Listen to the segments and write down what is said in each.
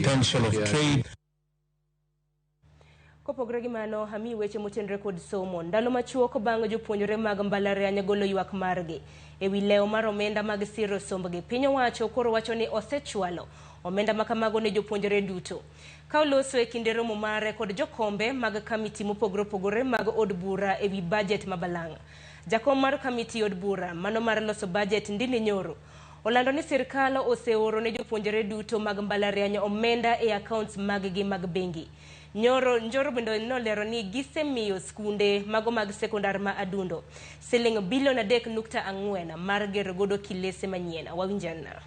Potential of trade. Kopogore gi mano, amiyi weche motenore kod somo. Ndalo machuok bang' jopuonjre mag mbalariany golo ywak margi e wi lewo mar omenda mag siro sombgi, piny owacho koro wacho ni osechwalo omenda ma kamago ne jopuonjre duto. Ka oloso e kinde romo mare kod jokombe mag kamiti mopogore opogore mag od bura e wi bajet ma balang'. Jakom mar kamiti od bura mano mar loso bajet Ndindi Nyoro olando ni sirkal oseoro ne jopuonjre duto mag mbalariany omenda e accounts mag-gi mag bengi. Nyoro Njoro bende nolero ni gisemiyo skunde mago mag sekondar ma Adundo siling bilion 3.4 mar gero godo kilese manyien. Wawinjana.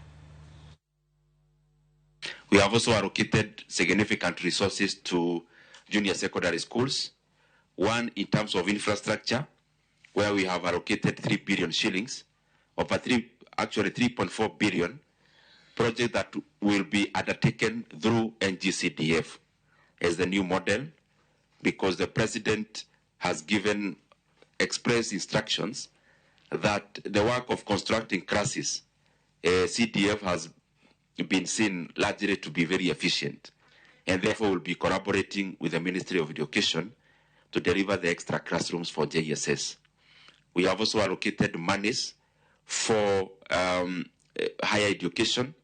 We have also allocated significant resources to junior secondary schools. One, in terms of infrastructure, where we have allocated 3 billion shillings, over three, actually 3.4 billion, project that will be undertaken through NGCDF as the new model, because the president has given express instructions that the work of constructing classes, CDF has been seen largely to be very efficient, and therefore will be collaborating with the Ministry of Education to deliver the extra classrooms for JSS. We have also allocated monies for higher education,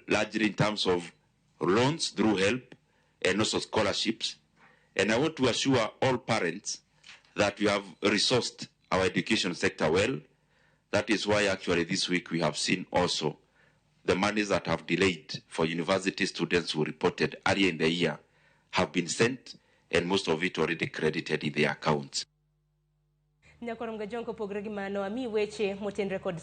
largely in terms of loans through HELB and also scholarships. And I want to assure all parents that we have resourced our education sector well. That is why actually this week we have seen also the monies that have delayed for university students who reported earlier in the year have been sent, and most of it already credited in their accounts. Nyakorom Gajong kopogore gi mano, amiyi weche motenore kod